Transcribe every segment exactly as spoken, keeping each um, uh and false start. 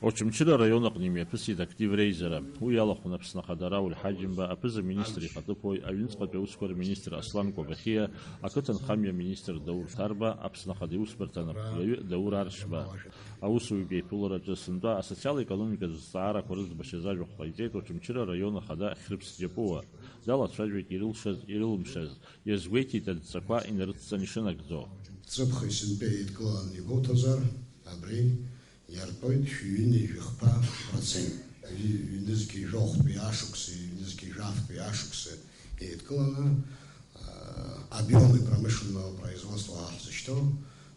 Очамчыра араион аҟны имҩаԥысит актив реизара. Уи иалахәын Аԥсны Ахада Рауль Ҳаџьымба, аԥыза-министр ихаҭыԥуаҩ, аҩныҵҟатәи аусқәа рминистр Аслан Кәабахиа, ақыҭанхамҩа аминистр Даур Ҭарба, Аԥсны Ахада иусбарҭа анапхгаҩы Даур Аршба. Аусутә еиԥылараҿы сынтәа асоциал-економикатә зҵаарақәа рыӡбашьазы ажәахә ҟаиҵеит Очамчыра араион ахада Хьрыԥс Џьапуа. Далацәажәеит ирылшаз, ирылымшаз, иазгәеиҭеит адҵақәа инарыдҵан ишынагӡо. Ҵыԥх исынтәа еидкыланы игәоуҭозар, абри иартәоит шәи ҩынҩажәи хԥа процент. Ҩ-, ҩнызқьи жәохәтәи ашықәси, ҩнызқьи жәафтәи ашықәси еидкыланы, а, объёмы промышленного производства ҳзышьҭоу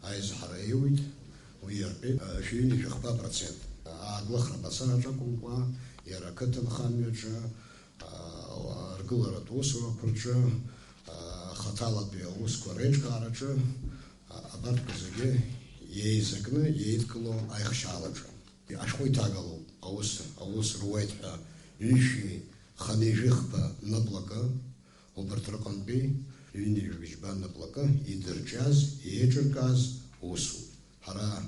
аизҳара иуит, уи иартәеит, а, шәи ҩынҩажәи хԥа процент. Ааглыхра мацараҿы акәымкәа, иара ақыҭанхамҩаҿы, аа, ргыларатә усурақәа рҿы, аа, хаҭалатәи аусқәа реиҿкаараҿы, а-, абарҭқәа зегьы еизакны еидкыло аихшьаалаҿы. Ашәҟәы иҭагалоуп аус, аус руеит ҳәа ҩышәи хынҩажәи хԥа наплакы, убарҭ рҟынтәи ҩынҩажәи жәба наплакы идырҿиаз, еиҿыркааз усуп. Ҳара,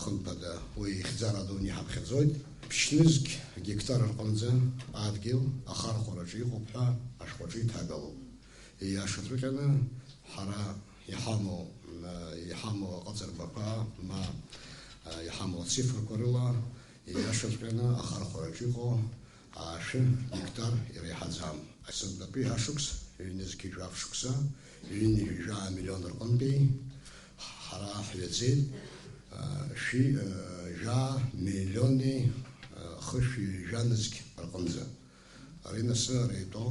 хымԥада, уи ихьӡара дуны иҳаԥхьаӡоит. Ԥшьнызқь гектар рҟынӡа адгьыл ахархәараҿы иҟоуп ҳәа ашәҟәаҿы иҭагалоуп. Ииашаҵәҟьаны, ҳара иҳамоу, э, иҳамоу аҟыҵарбақәа, ма, э, иҳамоу ацифрақәа рыла, ииашаҵәҟьаны ахархәараҿы иҟоу аашәы гектар иреиҳаӡам. Сынтәатәи ашықәс, ҩнызқьи жәаф шықәса, ҩынҩажәа миллион рҟынтәи ҳара ҳҩаӡеит, а, шәи, а, жәа миллиони, а, хышәи жәа нызқь рҟынӡа. Ари насы ари итәоу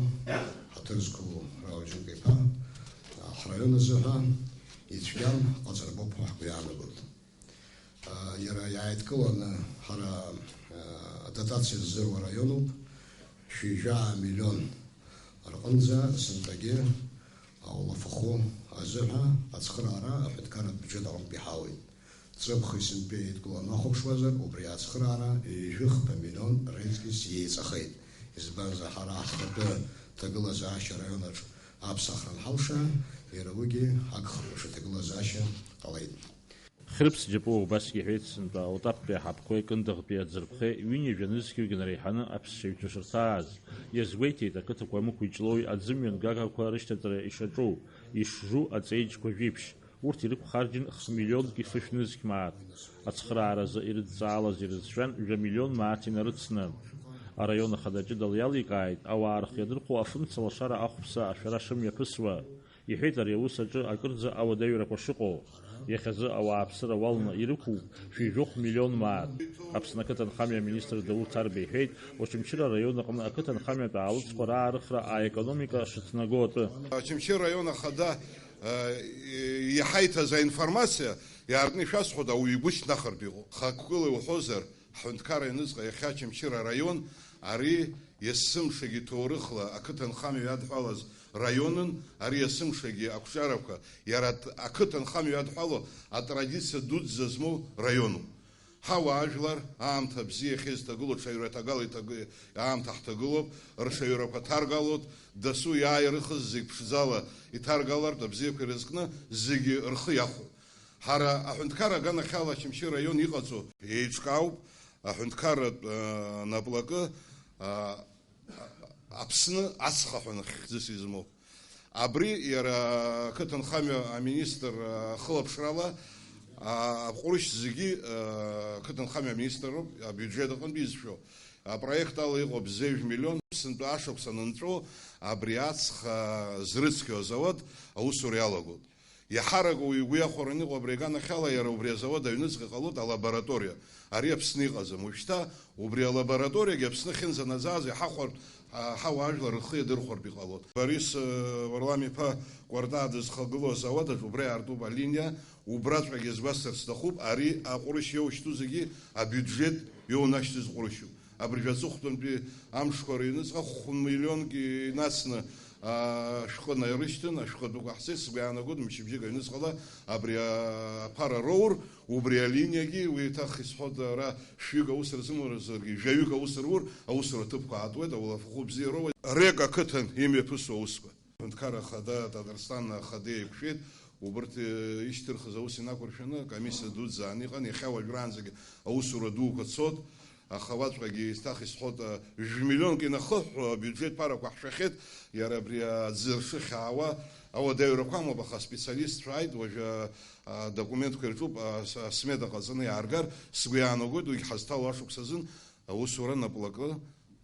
ҳаҭыр зқәу Рауль Џьынка-иԥа, а, ҳраион азыҳәа ицәгьам ҟаҵарбоуп ҳәа ҳгәы иаанагоит. Иара иааидкыланы ҳара адотациа ззыруа араионуп, шәи жәаа миллион рҟынӡа сынтәагьы аулафахәы азыҳәа ацхыраара аҳәынҭқарратә бюджет аҟынтә иҳауеит. Ҵыԥх исынтәа еидкыланы уахәаԥшуазар, убри ацхыраара ҩажәи хԥа миллион реизгьы иеиҵахеит. Избанзар, ҳара ҳхатәы ҭагылазаашьа араионаҿ аԥсахра анҳалша, иара уигьы агхақәа рҿы аҭагылазаашьа ҟалеит. Хьрыԥс Џьапуа убасгьы иҳәеит, сынтәа аотаптәи аҳаԥқәеи Кындыӷтәи аӡырԥхеи ҩынҩажәа нызқьҩык инареиҳаны аԥсшьаҩцәа шырҭааз. Иазгәеиҭеит, ақыҭақәа Мықә Иҷлоуи аӡымҩангагақәа рышьҭаҵара ишаҿу, ишжу аҵеиџьқәа жәиԥшь. Урҭ ирықәхарџьын хмиллионки фышә нызқь мааҭ. Ацхырааразы ирыдҵаалаз ирызшәан жәа миллион мааҭ инарыцны. Араион ахада ҷыдала иаликааит, ауаа рхы иадырхәо афымца лашара ахәԥса ашәара шымҩаԥысуа. Иҳәеит ари аус аҿы акырӡа ауадаҩрақәа шыҟоу. Иахьазы ауааԥсыра уалны ирықәуп шәи жәохә миллион мааҭ. Аԥсны ақыҭанхамҩа аминистр Даур Ҭарба иҳәеит, Очамчыра араион аҟны ақыҭанхамҩатә аалыҵқәа раарыхра аекономика шыҭнаго атәы. Очамчыра араион ахада, э, иҳаиҭаз аинформациа иаартны ишәасҳәоит, ауаҩы игәы шьҭнахыртә иҟоуп. Хықәкыла иуҳәозар, Ҳҳәынҭқарра аҩныҵҟа иахьа Очамчыра араион, ари есымшагьы ҭоурыхла ақыҭанхамҩа иадҳәалаз раионын, ари есымшагьы ақәҿиарақәа, иара ат-, ақыҭанхамҩа иадҳәало атрадициа дуӡӡа змоу раионуп. Ҳауаажәлар аамҭа бзиа иахьа изҭагылоу ҽаҩра ҭагала иҭагы-, аамҭа ҳҭагылоуп, рҽаҩрақәа ҭаргалоит, дасу иааирыхыз зегь ԥшӡала иҭаргалартә абзиақәа ирызкны зегьы рхы иахәоит. Ҳара аҳәынҭқарра аганахьала Очамчыра араион иҟаҵоу еиҿкаауп аҳәынҭқарратә, э, наплакы, э, Аԥсны ацха ҳәа хьӡыс измоу. Абри иара ақыҭанхамҩа аминистр, э, ахылаԥшрала, а, аҟәрышь зегьы, э, ақыҭанхамҩа аминистрроуп, абиуџьет аҟынтә изшәо. Апроект ала иҟоуп зежә миллион, сынтәа ашықәс анынҵәо, абри ацха зрыцқьо азауад аусура иалагоит. Иаҳарак уаҩы игәы иахәараны иҟоу абри аганахьала иара убри азауад аҩныҵҟа иҟалоит алабораториа. Ари Аԥсны иҟаӡам. Уажәшьҭа убри алабораториагьы Аԥсны ахьынӡанаӡааз иҳахәартә, а, ҳауаажәлар рхы иадырхәартә иҟалоит. Борис, э, Варлам-иԥа Кәартаа дызхагылоу азауад аҿы убра иаартуп алиниа, убраҵәҟьагьы сгәасҭарц сҭахуп, ари аҟәрышь иоушьҭу зегьы абиуџьет иоунашьҭыз ҟәрышьуп. Абыржәы аҵыхәтәантәи амшқәа рыҩныҵҟа хә-, миллионк инацны, аа, ашәҟәы нарышьҭын, ашәҟәы дук ҟаҳҵеит, сгәы иаанагоит, мчыбжьык аҩныҵҟала абри, аа, аԥара роур, убри алиниагьы, уи еиҭах исҳәоит, ара шәҩык аус рзымуразаргьы, жәаҩык аус рур, аусура ҭыԥқәа аатуеит, ауалафахәы бзиа роуеит. Рек ақыҭан имҩаԥысуа аусқәа. Аҳәынҭқарра Ахада, Татарстан Ахада еиқәшәеит, убырҭ, э, ишьҭырхыз аус инақәыршәаны акомиссиа дуӡӡа аан иҟан, иахьа уажәраанӡагьы аусура дуқәа цот, Аха уаҵәҟьагьы еиҭах исҳәоит, а, жәмиллионк инахыҳәҳәо абиуџьет ԥарақәа ҳшәахьеит, иара абри аӡы ршыхьаауа ауадаҩрақәа амоуп, аха аспециалистцәа ааит, уажәы, а, адокументқәа ирҿуп, а, с-, асмета ҟаҵаны иааргар, сгәы иаанагоит, уигь ҳазҭало ашықәс азын аусура наплакы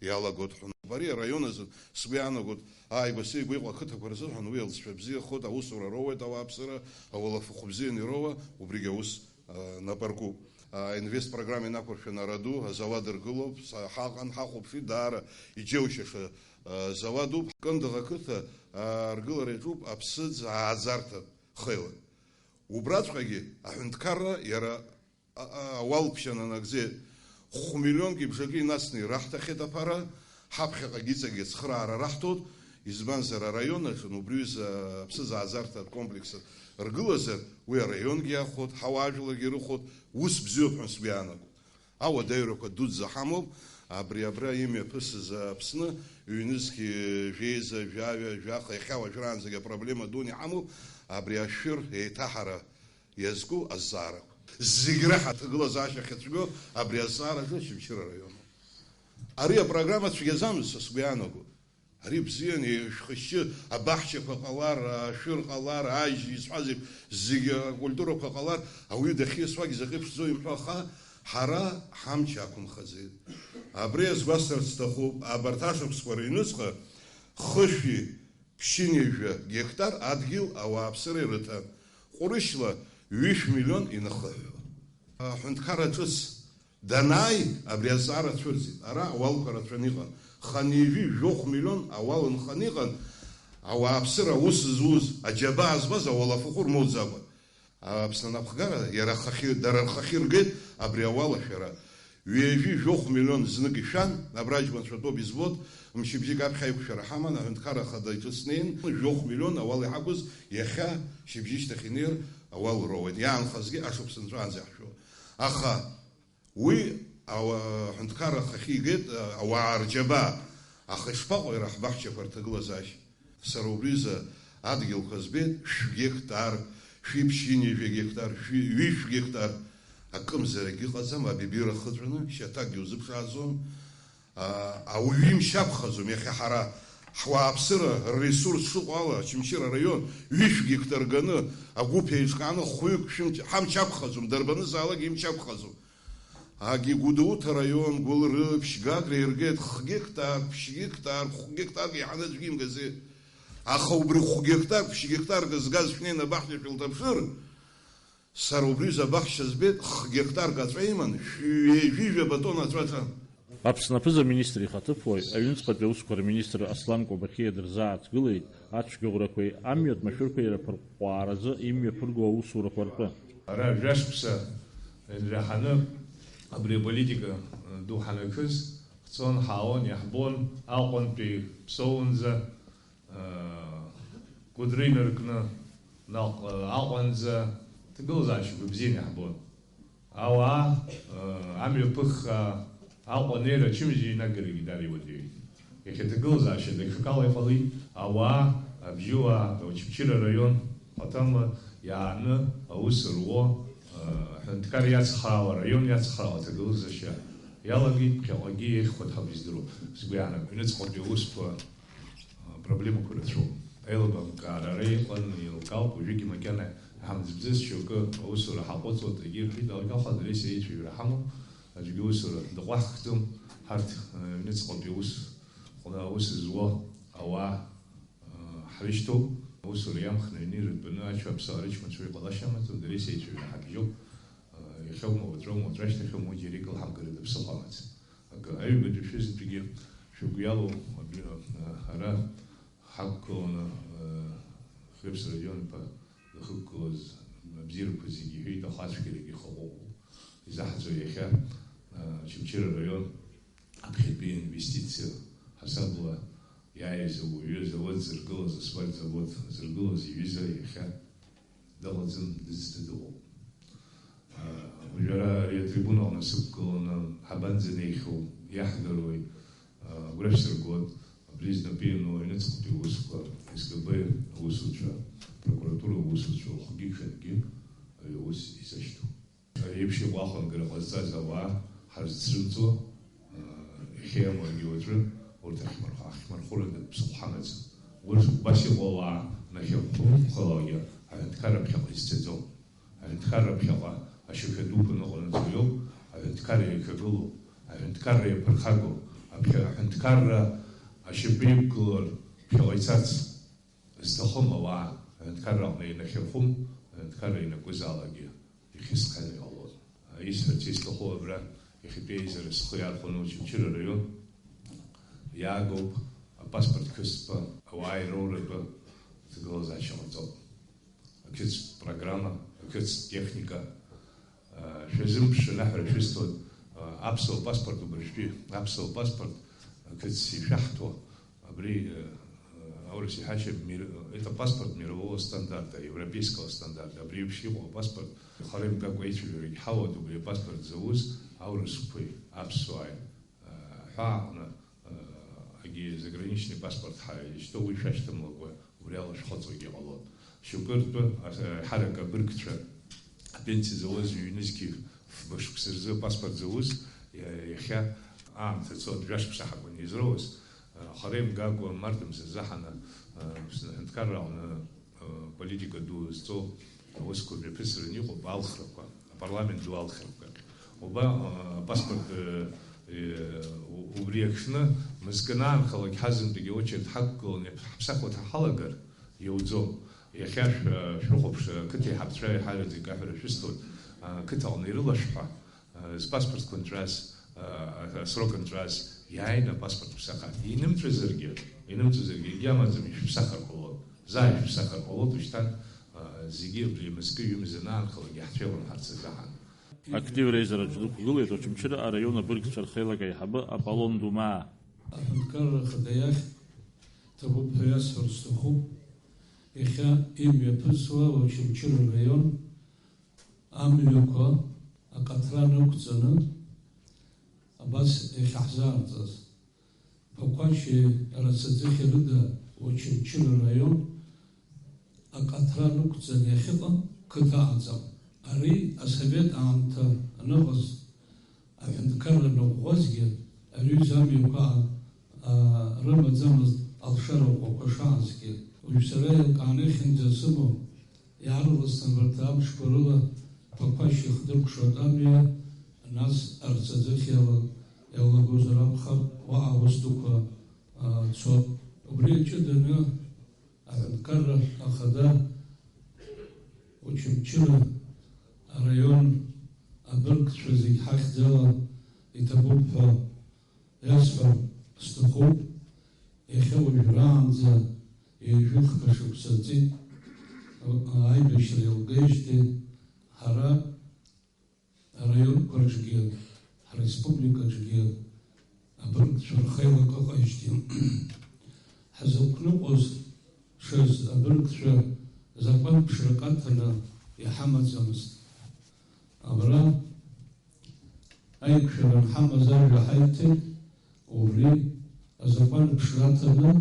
иалагоит ҳәа. Ари араион азын сгәы иаанагоит, ааигәа-сигәа иҟоу ақыҭақәа рзыҳәан уи алҵшәа бзиахоит, аусура роуеит ауааԥсыра, ауалафахә бзианы ироуа, убригь аус, а, нап аркуп. А, инвестпрограмма инақәыршәаны араду, азауад ргылоуп, са-, ҳаҟан, ҳахәаԥшит, даара иџьоушьаша, а, зауадуп. Кындыӷ ақыҭа, а, аргылара иаҿуп аԥсыӡ ааӡарҭа хеилак. Убраҵәҟьагьы аҳәынҭқарра иара а-, а-, ауал ԥшьа нанагӡеит. Хә-миллионки бжаки инацны ираҳҭахьеит аԥара, ҳаԥхьаҟагь иҵегь ацхыраара раҳҭоит, избанзар, араион аҿы убри ҩыза аԥсыӡ ааӡарҭа ркомплекс ргылазар, уи араионгьы иахәоит, ҳауаажәларгьы ирыхәоит, ус бзиоуп ҳәа сгәы иаанагоит. Ауадаҩрақәа дуӡӡа ҳамоуп, абри абра имҩаԥысыз Аԥсны, ҩнызқьи жәеиза, жәаҩа, жәаха, иахьа уажәраанӡагьы апроблема дуны иҳамоуп, абри ашәыр еиҭаҳара иазку азҵаарақәа. Зегь раҳа аҭагылазаашьа ахьацәгьоу абри азҵаараҿы Очамчыра араион. Ари апрограмма цәгьаӡамызт, са сгәы иаанагоит. Ари бзиан, еишәхышьшьы абаҳчақәа ҟалар, ашәыр ҟалар, ажь изҳәаз еиԥш, зегь акультурақәа ҟалар, ауаҩы дахьиасуагь заҟа иԥшӡоу имҳәо, аха ҳара ҳамч ақәымхаӡеит. Абри азгәасҭарц сҭахуп, абарҭ ашықәсқәа рыҩныҵҟа хышәи ԥшьынҩажәа гектар адгьыл ауааԥсыра ирыҭан, ҟәрышьла ҩышә миллион инахыҳәҳәо. Аҳәынҭқарра ҿыц данааи, абри азҵаара цәырҵит. Ара ауалқәа рацәаны иҟан. Хынҩажәи жәохә миллион ауал нханы иҟан, ауааԥсыра аус зуз, аџьабаа змаз ауалафахә рмоуӡакәа. Аԥсны анапхгара иара ахахьы, дара рхахьы иргеит абри ауал ашәара. Ҩажәи жәохә миллион знык ишәан, абра аџьманцәа тәоуп избоит, мчыбжьык аԥхьа аиқәшәара ҳаман, аҳәынҭқарра ахада иҿыцны иин, жәохә миллион ауал иҳақәыз, иахьа шьыбжьышьҭахь инеир ауал роуеит, иаанхазгьы ашықәс нҵәаанӡа иаҳшәо. Аха уи ауа-, аҳәынҭқарра ахахьы игеит, а-, ауаа рџьабаа. Аха ишԥаҟоу иара ҳбаҳчақәа рҭагылазаашьа? Сара убри рзы адгьылқәа збеит, шә-гектар, шәиԥшьынҩажәа гектар, шәи-, ҩышә гектар. Акымзарак ыҟаӡам, абибира хыҵәаны, шьаҭакгьы узыԥшааӡом. А, ауаҩы имч ақәхаӡом, иахьа ҳара ҳуааԥсыра рресурс шыҟоу ала, Очамчыра араион ҩышә гектар ганы, агәыԥ еиҿкааны, хәҩык, шәымч, ҳамч ақәхаӡом, дарбанызаалак имч ақәхаӡом. Агьи Гәдоуҭа араион, Гәылрыԥшь, Гагра иргеит х-гектар, ԥшь-гектар, хә-гектарк еиҳаны аӡәгьы имгаӡеит. Аха убри хә-гектарк, ԥшь-гектарк згаз шәнеины абаҳча шәылҭаԥшыр, сара убри рзы абаҳча збеит, х-гектарк аҵәа иман, шәи ҩажәи жәаба тонна аҵәа аҿан. Аԥсны аԥыза-министр ихаҭыԥуаҩ, аҩныҵҟатәи аусқәа рминистр Аслан Кобахьиа дырзааҭгылеит ацәгьоурақәеи амҩатә машәырқәеи рыԥырҟәааразы имҩаԥырго аусурақәа ртәы. Ара жәашықәса инраҳаны абри аполитика ду ҳанакыз, ҳцон, ҳаауан, иаҳбон, Аҟәантәи Ԥсоунӡа, Кәыдры инаркны, наҟ-, Аҟәанӡа, ҭагылазаашьақәа бзианы иаҳбон. Ауаа, амҩа ԥыххаа, Аҟәа анеира ачымазаҩ инагарагьы дара иуадаҩит. Иахьа аҭагылазаашьа даҽакала иҟалеит, ауаа, абжьыуаа, Очамчыра араион хаҭала иааны аус руо, аҳәынҭқар иацхраауа, араион иацхраауа аҭагылазаашьа иалагеит, ԥхьаҟагьы еиӷьхоит ҳәа издыруа. Сгәы иаанагоит, аҩныҵҟатәи аусқәа апроблемақәа рацәоуп. Аилибамкаара ара иҟан, еилкаауп, уажәыгьы макьана иҳамӡбӡаз шьоукы аусура ҳаҟәыҵуа, егьи рҳәеит, алкаха дара исеицәажәара ҳамоуп, аӡәгьы усура дыҟәаҳхӡом, ҳарҭ, э, аҩныҵҟатәи аус, ҟны аус зуа ауаа, э, ҳрышьҭоуп, аусура иамхны аҩны иртәаны ачҳаԥсаа рыҷкәынцәа иҟалашьа амаӡам, дара исеицәажәара ҳабжьоуп, э, иахьаума уаҵәоума, уаҵәашьҭахьоума, уи џьара икылҳамкыра дыԥсыхәа амаӡам. Акы, аҩбатәи шәызтәгьы шәыгәы иалоу абри, ара ҳақәгыланы, Хрыԥс Родион-иԥа дахьықәгылаз абзиарақәа зегьы иҳәеит, аха ацәгьарагьы ихаҟәыҟәуп. Изаҳҵо иахьа, Очамчыра араион аԥхьатәи инвестициа ҳасабла иааиз ауаҩы, завод зыргылаз, асфальт завод зыргылаз иҩыза иахьа дыҟаӡам, дыӡӡа дыҟоуп. Уажәы ара ари атрибунаҟны сықәгыланы ҳабанӡанеихьоу иаҳгарои? Агәра шәсыргоит, абри знапы иану аҩныҵҟатәи аусқәа, СГБ аусуцәа, апрокуратура аусуцәа, хәгьы-ҽынгьы ари аус изашьҭоу. Ари еиԥш иҟоу ахәамгара ҟазҵаз ауаа ҳарзцрымҵуа, Ҳхеимлагьы уаҵәы урҭ ахьмырхәы-, ахьмырхәыратәы ԥсыхәа ҳамаӡам. Урҭ убас иҟоу ауаа нахьырхәымхалакгьы аҳәынҭқарра ԥхьаҟа ицаӡом. Аҳәынҭқарра ԥхьаҟа ашьашәа дуқәа ныҟәнаҵо иоуп, аҳәынҭқарра иахагылоу, аҳәынҭқарра иаԥырхагоу, аԥхьа-, аҳәынҭқарра ашьапы иқәгылар ԥхьаҟа ицарц зҭахым ауаа аҳәынҭқарра аҟны инахьырхәым, аҳәынҭқарра ианакәызаалакгьы ихьысханы иҟалон. Исҳәарц исҭаху абра иахьатәи аизара схы иархәаны Очамчыра араион иаагоуп апаспорт қьызқәа, ауаа ироуратәы аҭагылазаашьа ҟарҵоит. Ақьыцтә программа, ақьыцтә техника, а, шәазымԥшын, аҳәара шәысҭоит, а, аԥсуа паспорт убыржәтәи, аԥсуа паспорт ақьыцтә ишәаҳҭо, абри, а, аурыс иҳәашьа мир-, это паспорт мирового стандарта, европейского стандарта, абри еиԥш иҟоу апаспорт, ихара имгакәа ицәажәарагь ҳауеит, убри апаспорт зауз аурысқәеи аԥсуааи. Ҳәааҟны, егьи заграничный паспорт ҳара изышьҭоу уи шәашьҭамлакәа убри ала шәхыҵуагьы ҟалон. Шьоукы ртәы, ас-, ҳарак абыргцәа апенсиа зауаз ҩнызқьи фба шықәса рзы апаспорт зауз, иа-, иахьа аамҭа цо жәашықәса ҳакәын изроуаз, хара имгакәа март мза заҳаны, Аԥсны аҳәынҭқарра аҟны политика ду зҵоу аусқәа мҩаԥысраны иҟоуп алхрақәа, апарламент ду алхрақәа. Уба, а, апаспорт, э, э, у-, убри аҽны, мызкы анаанхалак ҳазынтәыгьы очередь ҳақәгыланы ҳаԥсахуа ҳалагар, иауӡом. Иахьа шә-, шәрыхәаԥш, ақыҭа еиҳабцәа еиҳараӡак аҳәара шәысҭоит, а, ақыҭа аҟны ирылашәҳәа, а, зпаспортқәа нҵәаз, а, а, асрок нҵәаз, иааины апаспорт ԥсаха. Инымҵәазаргьы, инымҵәазаргьы, егьамаӡам, ишәыԥсахыр ҟалон. Заа ишәыԥсахыр ҟалоит, ушьҭан, а, зегьы абри мызкы ҩымз анаанхалак иаҳцәеилымҳарц азыҳәан. Актив реизараҿ дықәгылеит Очамчыра араион абыргцәа рхеилак аиҳабы Аполлон Думаа. Аҳәынҭқарра Ахада иахь ҭабуп ҳәа иасҳәар сҭахуп. Иахьа имҩаԥысуа Очамчыра араион амҩақәа акаҭра нықәҵаны, абас иахьаҳзаарҵаз. Ԥақәашьи Арасаӡыхьи рыда Очамчыра араион акаҭра нықәҵан иахьыҟам қыҭа ыҟаӡам. Ари асовет аамҭа аныҟаз, аҳәынҭқарра аныӷәӷәазгьы, ари аҩыза амҩақәа, аа, рымаӡамызт алшара ӷәӷәақәа шаазгьы. Уажә сара еилкааны иахьынӡасымоу, иаарласны абарҭ амшқәа рыла Ԥақәашь ихдыркәшоит амҩа, нас Арсаӡыхь иала-, иалагозар акәхап, уаҟа аус дуқәа, а, цоит. Убри аҷыданы аҳәынҭқарра ахада Очамчыра араион абыргцәа зегь ҳахьӡала иҭабуп ҳәа иасҳәар сҭахуп. Иахьа уажәраанӡа ҩажәи хԥа шықәса ҵит, а-, аибашьра еилгеижьҭеи ҳара араионқәа рҿгьы, ҳреспубликаҿгьы абыргцәа рхеилак ыҟаижьҭеи. Ҳзықәныҟәоз шаз абыргцәа закәан ԥшрак аҭаны иҳамаӡамызт. Абра аиқәшәара анҳамаз ажәа ҳаиҭеит, убри азакәан ԥшра аҭаны,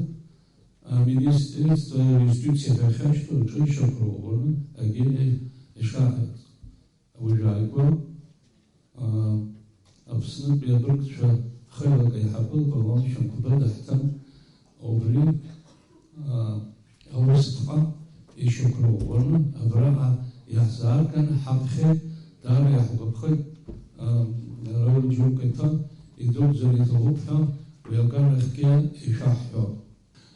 аминистрство юстициа ҳәа ахьашьҭоу аҿы ишьақәырӷәӷәаны агьенеи ишаҳаит. Уажәааигәа, аа, Аԥснытәи абыргцәа хеилак аиҳабы Лбалан Шьамхәба даҳҭан, убри, аа, аусҭҟа ишьақәырӷәӷәаны абраҟа иаҳзаарган ҳаԥхьеит, даара иаҳгәаԥхеит, аа, Рауль Џьоука-иԥа идуӡӡаны иҭабуп ҳәа уи аганахьгьы ишәаҳҳәо.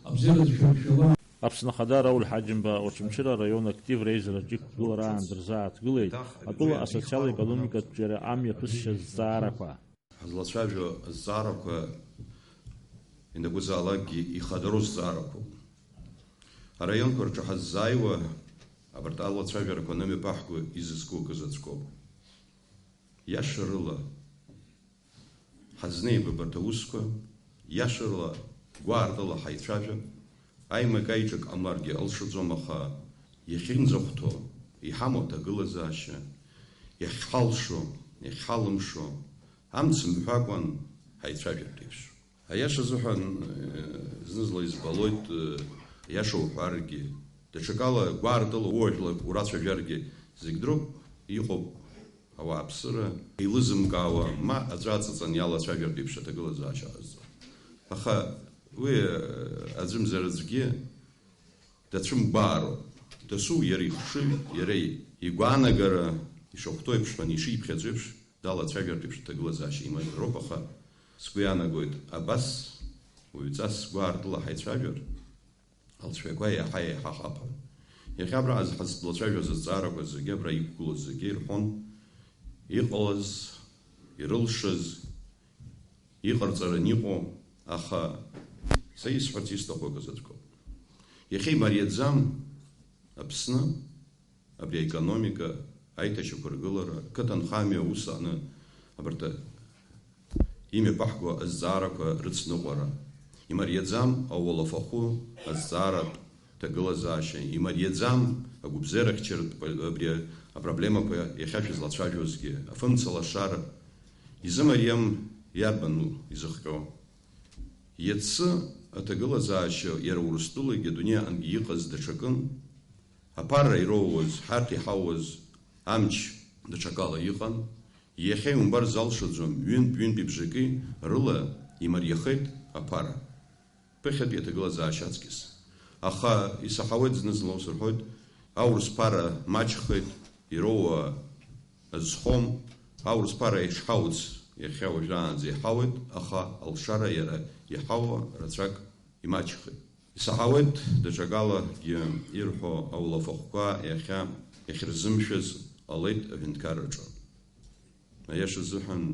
Абзиараз шәықәшәала. Аԥсны Ахада Рауль Ҳаџьымба Очамчыра араион актив реизараҿ иқәгылараан дырзааҭгылеит атәыла асоциал-економикатә џьара амҩаԥысшьа зҵаарақәа. Ҳазлацәажәо азҵаарақәа ианакәызаалакгьы ихадароу зҵаарақәоуп. Араионқәа рҿы ҳаззааиуа абарҭ алацәажәарақәа анымҩаԥаҳго изызку акы заҵәкоуп. Иашарыла, ҳазнеип абарҭ аусқәа, иашарыла, гәаартыла ҳаицәажәап, аимак-аиҿак ҟамларгьы алшаӡом, аха иахьынӡахәҭоу, иҳамоу аҭагылазаашьа, иахьҳалшо, иахьҳалымшо, амц мҳәакәан ҳаицәажәартә еиԥш. Аиаша азыҳәан, э, зны-зынла избалоит, э, аиаша уҳәаргьы, даҽакала гәаартыла уажәлар урацәажәаргьы зегь дроуп, иҟоуп. ауааԥсыра еилызымкаауа, ма аҵәа аҵаҵан иалацәажәартә еиԥш аҭагылазаашьа ҟазҵо. Аха уи, э, аӡәымзар аӡәгьы дацәымгәаароуп. Дасу иара ихшыҩ, иара игәаанагара ишахәҭоу еиԥш ҳәа, ишиԥхьаӡо еиԥш, далацәажәартә еиԥш аҭагылазаашьа имазароуп, аха сгәы иаанагоит, абас уаҩҵас гәаартыла ҳаицәажәар, алҵшәақәа еиҳа-еиҳа хаԥан. Иахьа абра ҳазлацәажәоз азҵаарақәа зегьы, абра иқәгылоз зегьы ирҳәон, иҟалаз, ирылшаз, иҟарҵаран иҟоу, аха са исҳәарц исҭаху акы заҵәык ауп. Иахьа имариаӡам Аԥсны абри аекономика, аиҭашьақәыргылара, қыҭанхамҩа аус аны абарҭ имҩаԥаҳго азҵаарақәа рыцныҟәара. Имариаӡам ауалафахәы азҵааратә ҭагылазаашьа, имариаӡам агәыбзиарахьчаратә абри апроблемақәа иахьа шәызлацәажәозгьы, афымца лашара. Изымариам иарбану изыхҟьо? Иацы аҭагылазаашьа иара Урыстәылагьы адунеи аҟынгьы иҟаз даҽакын. Аԥара ироуаз, ҳарҭ иҳауаз амч даҽакала иҟан. Иахьа иумбар залшаӡом, ҩынтә-ҩынтәи бжаки рыла имариахеит аԥара. Ԥыхьатәи аҭагылазаашьа аҵкьыс. Аха исаҳауеит, зны-зынла ус рҳәоит, аурыс ԥара маҷхеит, ироуа азхом, аурыс ԥара ишҳауц иахьа уажәраанӡа иҳауеит, аха алшара иара иҳауа рацәак имаҷхеит. Исаҳауеит, даҽакалагьы ирҳәо аулафахәқәа иахьа иахьырзымшәаз ҟалеит аҳәынҭқарраҿы. Аиаша азыҳәан,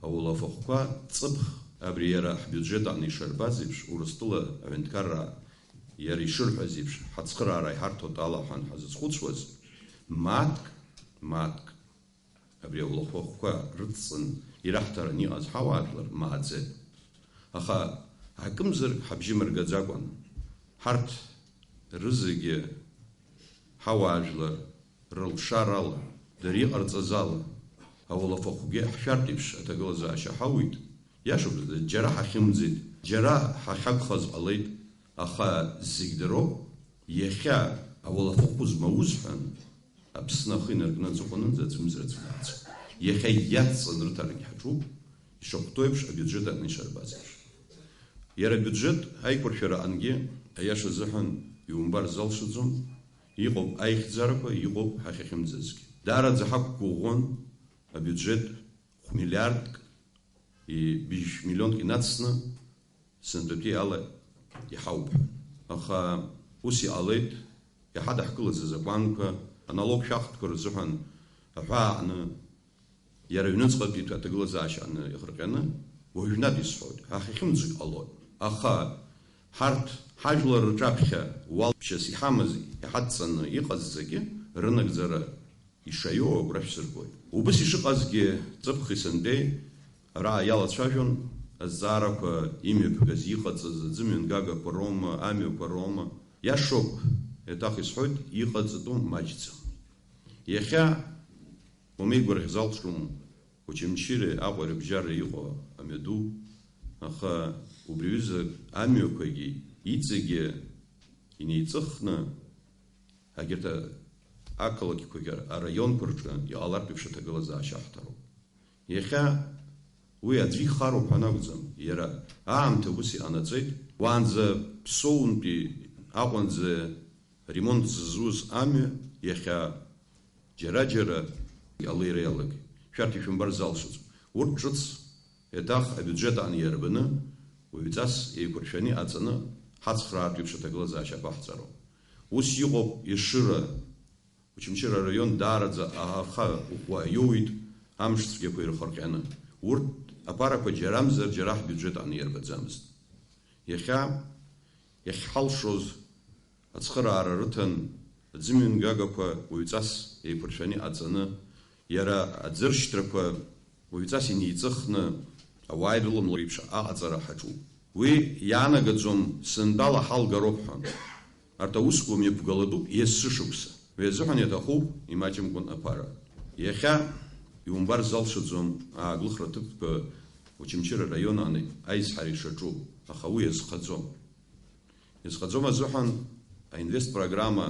аулафахәқәа ҵыԥх абри иара ҳбиуџьет аҟны ишарбаз еиԥш, Урыстәыла аҳәынҭқарра иара ишырҳәаз еиԥш, ҳацхыраара иҳарҭоит ала ҳәа ҳазызхәыцуаз, мааҭк, мааҭк абри аулафахәқәа рыдҵан ираҳҭаран иҟаз ҳауаажәлар мааӡеит. Аха акымзарак ҳабжьы мыргаӡакәан, ҳарҭ рызегьы ҳауаажәлар рылшарала, дара иҟарҵаз ала, аулафахәгьы ҳшәартә еиԥш аҭагылазаашьа ҳауит. Иашоуп, џьара ҳахьымӡеит, џьара ҳахьакәхаз ҟалеит, аха зегь дароуп, иахьа ауалафахәы змауз ҳәан, Аԥсны ахы инаркны аҵыхәанынӡа аӡәымзар аӡәы дааӡом. Иахьа иадҵан рыҭарагь ҳаҿуп, ишахәҭоу еиԥш, абиуџьет аҟны ишарбаз еиԥш. Иара абиуџьет аиқәыршәара ангьы, аиаша азыҳәан, иумбар залшаӡом, иҟоуп аихьӡарақәа, иҟоуп ҳахьахьымӡазгьы. Даараӡа ҳақәгәыӷуан абиуџьет хә-миллиардк, и-, быжь миллионк инацны, сынтәатәи ала иҳауп ҳәа. Аха ус иҟалеит, иҳадаҳкылаз азакәанқәа, аналог шәахтәқәа рзыҳәан аҳәааны, иара аҩныҵҟатәи аҭагылазаашьа ааны иахырҟьаны, уажәнатә исҳәоит, ҳахьахьымӡогь ҟалоит. Аха ҳарҭ ҳажәлар рҿаԥхьа уалԥшьас иҳамаз, иҳадҵаны иҟаз зегьы рынагӡара ишаиоу агәра шәсыргоит. Убыс ишыҟазгьы, ҵыԥх исынтәеи ара иалацәажәон азҵаарақәа имҩаԥгаз, иҟаҵаз аӡымҩангагақәа роума, амҩақәа роума. Иашоуп, еиҭах исҳәоит, иҟаҵатәу маҷӡам. Иахьа уамеигәырӷьаз алшом Очамчыреи Аҟәа рыбжьара иҟоу амҩаду, аха убри аҩыза амҩақәагьы иҵегьы инеиҵыхны, егьырҭ ақалақьқәагьы араионқәа рҿы иҟалартә еиԥш аҭагылазаашьа ҳҭароуп. Иахьа уи аӡәы ихароуп ҳәа анакәӡам, иара аамҭа ус иҟанаҵеит, уаанӡа Ԥсоунтәи Аҟәанӡа ремонт зызуз амҩа иахьа џьара-џьара алеира иалагеит. Шәарҭ ишәымбар залшаӡом. Урҭ ҿыц еиҭах абиуџьет аҟны иарбаны, уаҩҵас еиқәыршәаны иҟаҵаны, ҳацхраартә еиԥш аҭагылазаашьа абаҳҵароу. Ус иҟоуп Ешыра, Очамчыра араион даараӡа аха ӷәӷәа иоуит амш цәгьақәа ирхырҟьаны. Урҭ аԥарақәа џьарамзар џьара ҳбиуџьет аҟны иарбаӡамызт. Иахьа иахьҳалшоз ацхыраара рыҭан, аӡымҩангагақәа уаҩҵас еиқәыршәаны иҟаҵаны, иара аӡыршьҭрақәа уаҩҵас инеиҵыхны, ауаа ирыламло еиԥш аҟаҵара ҳаҿуп. Уи иаанагаӡом, сынтәала ҳалгароуп ҳәа. Арҭ аусқәа мҩаԥгалатәуп есышықәса. Уи азыҳәан иаҭахуп имаҷымкәан аԥара. Иахьа иумбар залшаӡом ааглыхра ҭыԥқәа Очамчыра араион аҟны аизҳара ишаҿу, аха уи иазхаӡом. Иазхаӡом азыҳәан аинвестпрограмма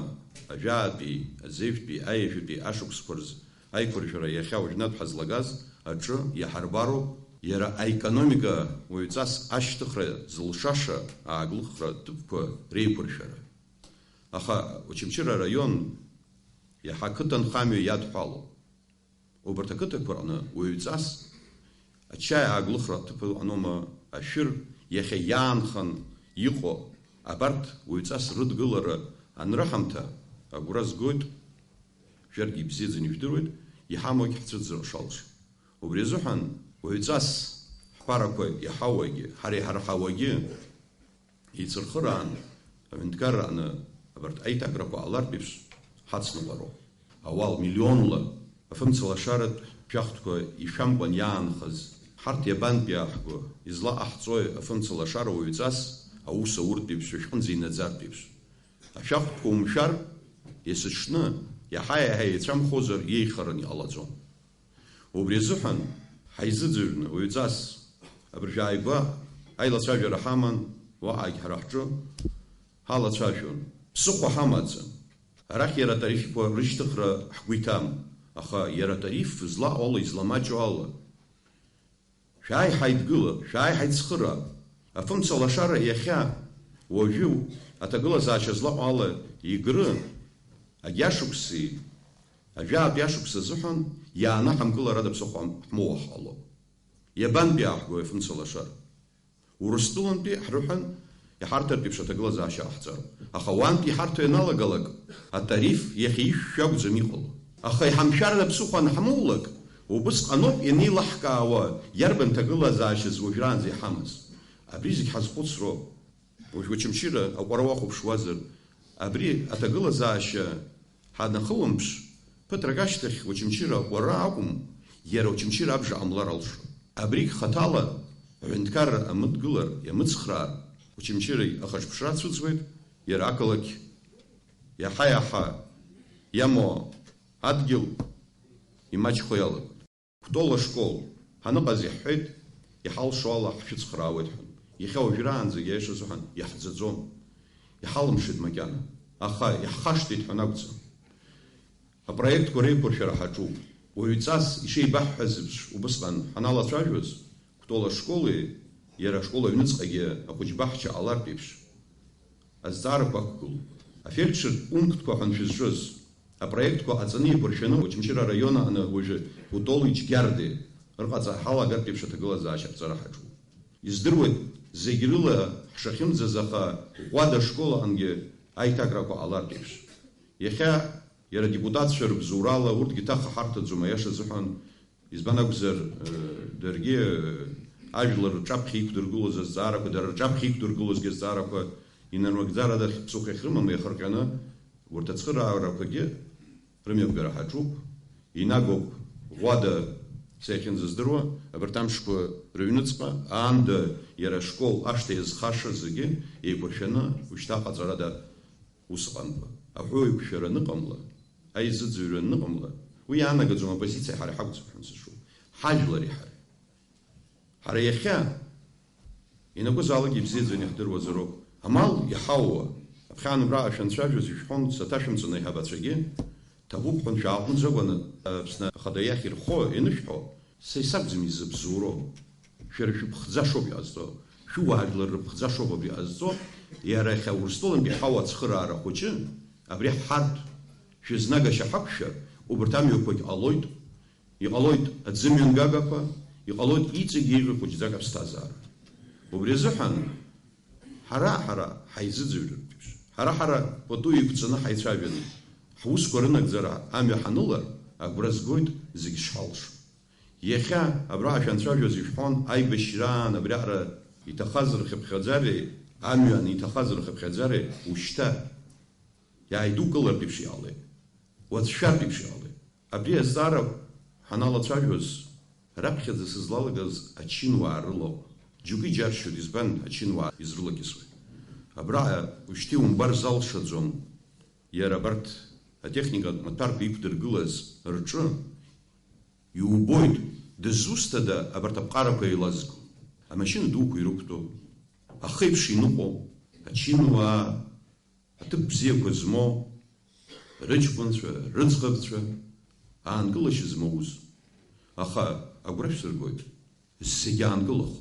ажәаатәи, азеижәтәи, аиажәатәи ашықәсқәа рзы аиқәыршәара иахьа уажәнатә ҳазлагаз аҿы иаҳарбароуп иара аекономика уаҩҵас ашьҭыхра зылшаша ааглыхра ҭыԥқәа реиқәыршәара. Аха Очамчыра араион иаҳа ақыҭанхамҩа иадҳәалоуп. Убарҭ ақыҭақәа рҟны уаҩҵас ачаи ааглыхра аҭыԥы ыҟаноума, ашәыр иахьа иаанхан иҟоу абарҭ уаҩҵас рыдгылара анрыҳамҭа агәра згоит, шәаргьы ибзиаӡаны ижәдыруеит, иҳамоугь ҳцәыӡра шалшо. Убри азыҳәан уаҩҵас ҳԥарақәа иҳауагьы, ҳара иҳарҳауагьы, еицырхыраан, аҳәынҭқарра аҟны абарҭ аиҭакрақәа ҟалартә еиԥш ҳацныҟәароуп. Ауал миллионла афымцалашаратә шәахтәқәа ишәамкәан иаанхаз, ҳарҭ иабантәи ааҳго, излаҟаҳҵои афымцалашара уаҩҵас аус ауртә еиԥш, шәҟынӡа инаӡартә еиԥш? Ашәахтәқәа умшәар, есыҽны, иаҳа-иаҳа еицәамхозар иеиӷьхаран иҟалаӡом. Убри азыҳәан ҳаизыӡырҩны уаҩҵас абыржәы ааигәа аилацәажәара ҳаман, уаҟагь ҳара ҳҿы ҳалацәажәон. Ԥсыхәа ҳамаӡам. Арахь иара атарифқәа рышьҭыхра ҳгәы иҭам, аха иара атариф злаҟоу ала, изламаҷу ала, шәааи ҳаидгыла, шәааи ҳаицхыра. Афымца лашара иахьа, уажәы, аҭагылазаашьа злаҟоу ала Егры агьашықәси ажәаатәи ашықәс азыҳәан иаанаҳамкылар ада ԥсыхәа ҳмоуа ҳҟалоуп. Иабантәи ааҳгои афымца лашара? Урыстәылантәи ҳрыҳәан иҳарҭартә еиԥш аҭагылазаашьа ҟаҳҵароуп. Аха уантәи иҳарҭо ианалагалак, атариф иахьа ишәшәа акәӡам иҟало. Аха иҳамшәараны аԥсыхәа анҳамоулак, убысҟаноуп ианеилаҳкаауа, иарбан ҭагылазаашьаз уажәраанӡа иҳамаз. Абри зегь ҳазхәыцроуп. Уажә Очамчыра аҟәара уахәаԥшуазар, абри аҭагылазаашьа ҳанахылымԥш, ԥыҭрак ашьҭахь Очамчыра аҟәара акәым, иара Очамчыра абжа ҟамлар алшоит. Абригь хаҭала аҳәынҭқарра амыдгылар, иамыцхраар, Очамчыреи ахаҿԥшра ацәыӡуеит, иара ақалақь иаҳа-иаҳа иамоу адгьыл имаҷхо иалагоит. Кәтол ашкол ҳаныҟаз иаҳҳәеит, иҳалшо ала ҳшәыцхраауеит ҳәа. Иахьа уажәраанӡагьы аиаша азыҳәан иаҳӡаӡом. Иҳалымшеит макьана, аха иаҳхашҭит ҳәа акәӡам. Апроектқәа реиқәыршәара ҳаҿуп. Уаҩҵас ишеибаҳҳәаз еиԥш, убысҟан ҳаналацәажәоз, Кәтол ашколи иара ашкол аҩныҵҟагьы ахәыҷбаҳча ҟалартә еиԥш, азҵаарақәа ақәгылоуп. Афельдшертә пунктқәа ҳәа аншәызҿыз, апроектқәа ҟаҵаны еиқәыршәаны Очамчыра араион аҟны уажәы Кәтоли Џьгьарди рыҟаҵара ҳалагартә еиԥш аҭагылазаашьа аԥҵара ҳаҿуп. Издыруеит, зегь рыла ҳшахьымӡаз, аха Ӷәада ашкол аҟынгьы аиҭакрақәа ҟалартә еиԥш. Иахьа иара адепутатцәа рыбзоурала урҭгьы ҭаха ҳарҭаӡом, аиаша азыҳәан. Избан акәзар, э, даргьы, э, ажәлар рҿаԥхьа иқәдыргылоз азҵаарақәа, дара рҿаԥхьа иқәдыргылозгьы азҵаарақәа инармыгӡар адахь ԥсыхәа иахьрымам иахырҟьаны, урҭ ацхыраарақәагьы рымҩаԥгара ҳаҿуп, инагоуп Ӷәада, са иахьынӡаздыруа, абарҭ амшқәа рыҩныҵҟа, аанда иара ашкол ашҭа иазхаша зегьы еиқәыршәаны, ушьҭа ҟаҵарада ус ыҟамкәа. Аҳәоу еиқәшәара аныҟамла, аизыӡырҩра аныҟамла, уи иаанагаӡом оппозициа ҳара ҳакәӡам ҳәа сышәоуп. Ҳажәлари ҳареи. Ҳара иахьа, ианакәызаалак ибзиаӡаны иаҳдыруазароуп. Амал иҳауа, аԥхьан убра ашәанцәажәоз ишәҳәон, саҭашәымҵан аиҳабацәагьы, ҭабуп ҳәа шәааҟәымҵӡакәаны Аԥсны Ахада иахь ирхо, ианышәҳәо, са исакәӡам изыбзоуроу. Шәара шәыԥхӡашоуп иҟазҵо, шәыуаажәлар рыԥхӡашоуп абри ҟазҵо, иара иахьа Урыстәылантәи ҳауа ацхыраара хәыҷы, абри ҳҳарҭ, шәызнагашьа ҳақәшәар, убарҭ амҩақәагь ҟалоит, иҟалоит аӡымҩангагақәа, иҟалоит иҵегь еиӷьу хәыҷӡак аԥсҭазаара. Убри азыҳәан, ҳара, ҳара ҳаизыӡырҩратә еиԥш, ҳара-ҳара пату еиқәҵаны ҳаицәажәаны, ҳусқәа рынагӡара амҩа ҳанылар, агәра згоит зегь шҳалшо. Иахьа абра ҳшәанцәажәоз ишәҳәон, аибашьраан абриаҟара иҭахаз рхыԥхьаӡареи, амҩан иҭахаз рхыԥхьаӡареи ушьҭа иааидукылартә еиԥш иҟалеит, уацәшәартә еиԥш иҟалеит. Абри азҵаара ҳаналацәажәоз, раԥхьаӡа сызлалагаз ачынуаа рылоуп. Џьоукы иџьаршьоит, избан ачынуаа изрылакьысуеи? Абраҟа ушьҭа иумбар залшаӡом, иара абарҭ атехникатә маҭәарқәа иқәдыргылаз рҿы иубоит, дызусҭада абарҭ аԥҟарақәа еилазго? Амашьына дуқәа ирықәтәоу, ахеиԥш иныҟәо, ачынуаа, аҭыԥ бзиақәа змоу, рыҷкәынцәа, рыӡӷабцәа, аанкылашьа змоуз. Аха агәра шәсыргоит, зегьы аанкылахо,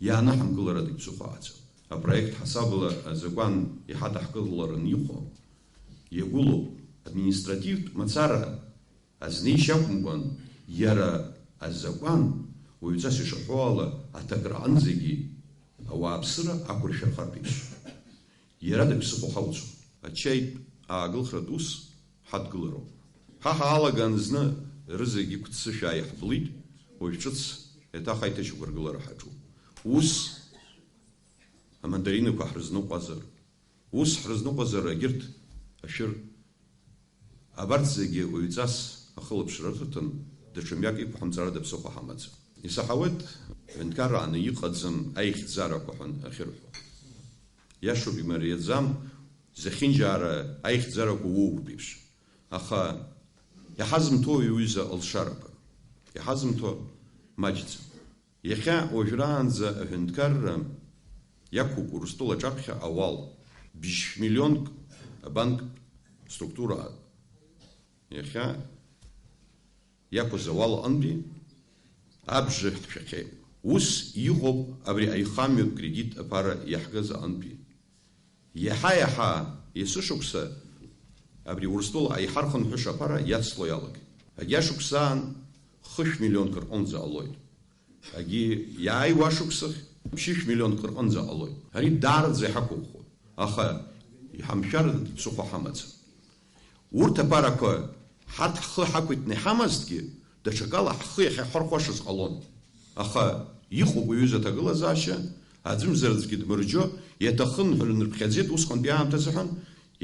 иаанаҳамкыларатәгьы ԥсыхәа аҵа. Апроект ҳасабала азакәан иҳадаҳкыларан иҟоу, иагәылоуп административтә мацара азнеишьа акәымкәан, иара азакәан, уаҩҵас ишаҳәо ала, аҭакра аҟынӡагьы ауааԥсыра ақәыршәахартә еиԥш. Иара дыԥсыхәа ҳауцәа. Ачаитә аагылхратә ус ҳадгылароуп. Ҳа ҳаалаган зны рызегь иқәццышә ааиҳаблит, уажә ҿыц еиҭах аиҭашьақәыргылара ҳаҿуп. Ус амандаринақәа ҳрызныҟәазар, ус ҳрызныҟәазар егьырҭ ашәыр. Абарҭ зегьы уаҩҵас ахылаԥшра рыҭан, даҽа мҩак иқәҳамҵарада ԥсыхәа ҳамаӡам. Исаҳауеит, ҳәынҭқаррааны иҟаӡам аихьӡарақәа ҳәа ахьырҳәо. Иашоуп, имариаӡам, зехьынџьаара аихьӡарақәа уоуртә еиԥш. Аха иҳазымҭои уҩыза алшарақәа? Иҳазымҭо маҷӡам. Иахьа уажәраанӡа аҳәынҭқарра иақәуп Урыстәыла аҿаԥхьа ауал, бжь миллионк абанк структура. Иахьа иақәыз ауал аҟынтәи абжа ҳшәахьеит. Ус иҟоуп абри аихамҩатә кредит аԥара иаҳгаз аҟынтәи. Иаҳа-иаҳа есышықәса абри Урыстәыла аиҳархынҳәыша аԥара иацло иалагеит. Агьашықәсаан хышә миллионк рҟынӡа ҟалоит. Агьи иааиуа шықәсахь ԥшьышә миллионк рҟынӡа ҟалоит. Ари даараӡа иҳақәыӷәӷәоит. Аха иҳамшәаратә ԥсыхәа ҳамаӡам. Урҭ аԥарақәа ҳарҭ ҳхы ҳақәиҭны иҳамазҭгьы, даҽакала ҳхы иахьаҳархәашаз ҟалон. Аха иҟоуп уи аҩыза аҭагылазаашьа, аӡәымзар аӡәгьы дмырџьо, иаҭахын ҳәа рнарԥхьаӡеит усҟантәи аамҭазы ҳәан,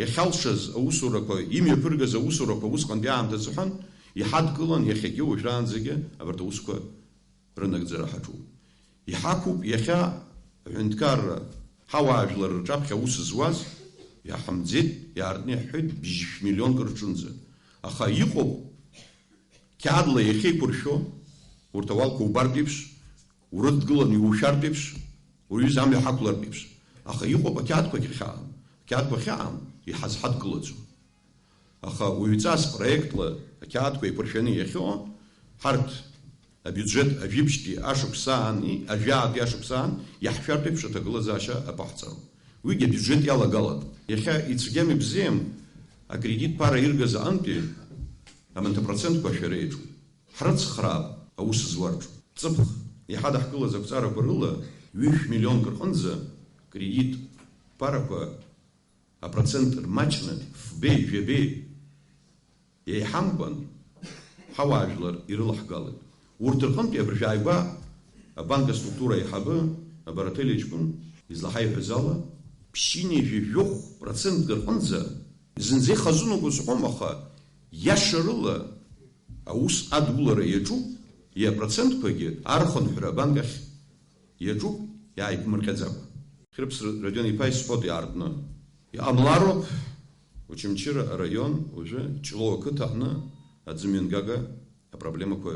иахьалшаз аусурақәа, имҩаԥыргаз аусурақәа усҟантәи аамҭазы ҳәан, иҳадкылан иахьагьы уажәраанӡагьы абарҭ аусқәа рынагӡара ҳаҿуп. Иҳақәуп иахьа аҳәынҭқарра, ҳауаажәлар рҿаԥхьа аус зуаз, иаҳамӡеит, иаартны иаҳҳәеит, бжь-шә миллионк рҿынӡа. Аха иҟоуп, қьаадла иахьеиқәыршәо, урҭ ауалқәа убартә еиԥш, урыдгыланы иушәартә еиԥш, уҩыза амҩа ҳақәлартә еиԥш. Аха иҟоуп ақьаадқәагь ахьаам, ақьаадқәа ахьаам, иҳазҳадкылаӡом. Аха уаҩҵас проектла ақьаадқәа еиқәыршәаны иахьыҟоу, ҳарҭ абиуџьет ажәибжьтәи ашықәсаани ажәаатәи ашықәсаан иаҳшәартә еиԥш аҭагылазаашьа аԥаҳҵароуп. Уигьы абиуџьет иалагалан. Иахьа ицәгьами бзиам акредит ԥара иргаз аҟынтәи аманҭа процентқәа ашәара иаҿуп. Ҳрыцхраап аус зуа рҿы. Ҵыԥх иҳадаҳкылаз ақәҵарақәа рыла ҩышә миллионк рҟынӡа кредит ԥарақәа апроцент рмаҷны фбеи жәабеи еиҳамкәан ҳауаажәлар ирылаҳгалеит. Урҭ рҟынтәи абыржәы ааигәа абанк аструктура аиҳабы Абараҭели ҷкәын излаҳаиҳәаз ала, ԥшьынҩажәи жәохә процентк рҟынӡа зынӡа ихазыноуп узҳәом, аха иашарыла аус адулара иаҿуп, иапроцентқәагьы архынҳәра абанк ахь иаҿуп иааиԥмырҟьаӡакәа. Хьрыԥс Родион-иԥа исҳәоит иаартны. Иҟамлароуп Очамчыра араион уажәы Ҷлоу ақыҭа аҟны аӡымҩангага апроблемақәа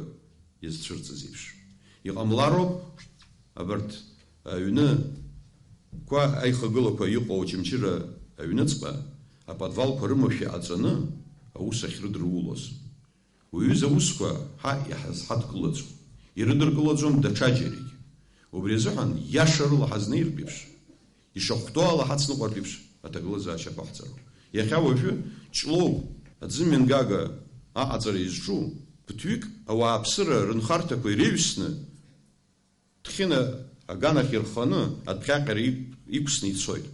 иазцәырҵыз еиԥш. Иҟамлароуп абарҭ аҩнқәа аихагылақәа иҟоу Очамчыра аҩныҵҟа аподвалқәа рымашәа иҟаҵаны аус ахьрыдырулоз. Уаҩы изы аусқәа ҳа иҳазҳадкылаӡом, ирыдыркылаӡом даҽаџьарагьы. Убри азыҳәан иашарыла ҳазнеиртә еиԥш, ишахәҭоу ала ҳацныҟәартә еиԥш аҭагылазаашьа ақәаҳҵароуп. Иахьа уажәы Ҷлоу аӡымҩангага аҟаҵара изҿу ԥыҭҩык ауааԥсыра рынхарҭақәа иреиҩсны Ҭхьына аганахь ирханы адәҟьаҟьара иқә-, иқәсны ицоит.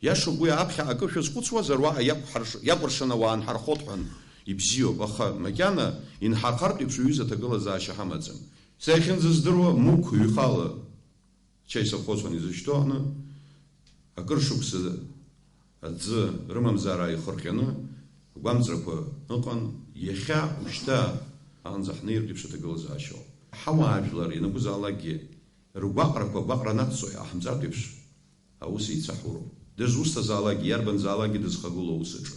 Иашоуп, уи аԥхьа акы шәазхәыцуазар, уаҟа иақәҳарш-, иакәыршаны уаанҳархот ҳәан ибзиоуп, аха макьана инҳархартә еиԥш уҩыза аҭагылазаашьа ҳамаӡам. Са иахьынӡаздыруа, Мықә ҩхала ачаи совхоз ҳәа изышьҭоу аҟны акыр шықәса аӡы рымамзаара ихырҟьаны агәамҵрақәа ыҟан, иахьа ушьҭа аанӡа ҳнеиртә еиԥш аҭагылазаашьоуп. Ҳауаажәлар ианакәызаалакгьы ргәаҟрақәа агәаҟра анацҵо иааҳамҵартә еиԥш аус еицаҳуроуп. Дызусҭазаалакгьы, иарбанзаалакгьы дызхагылоу аус аҿы.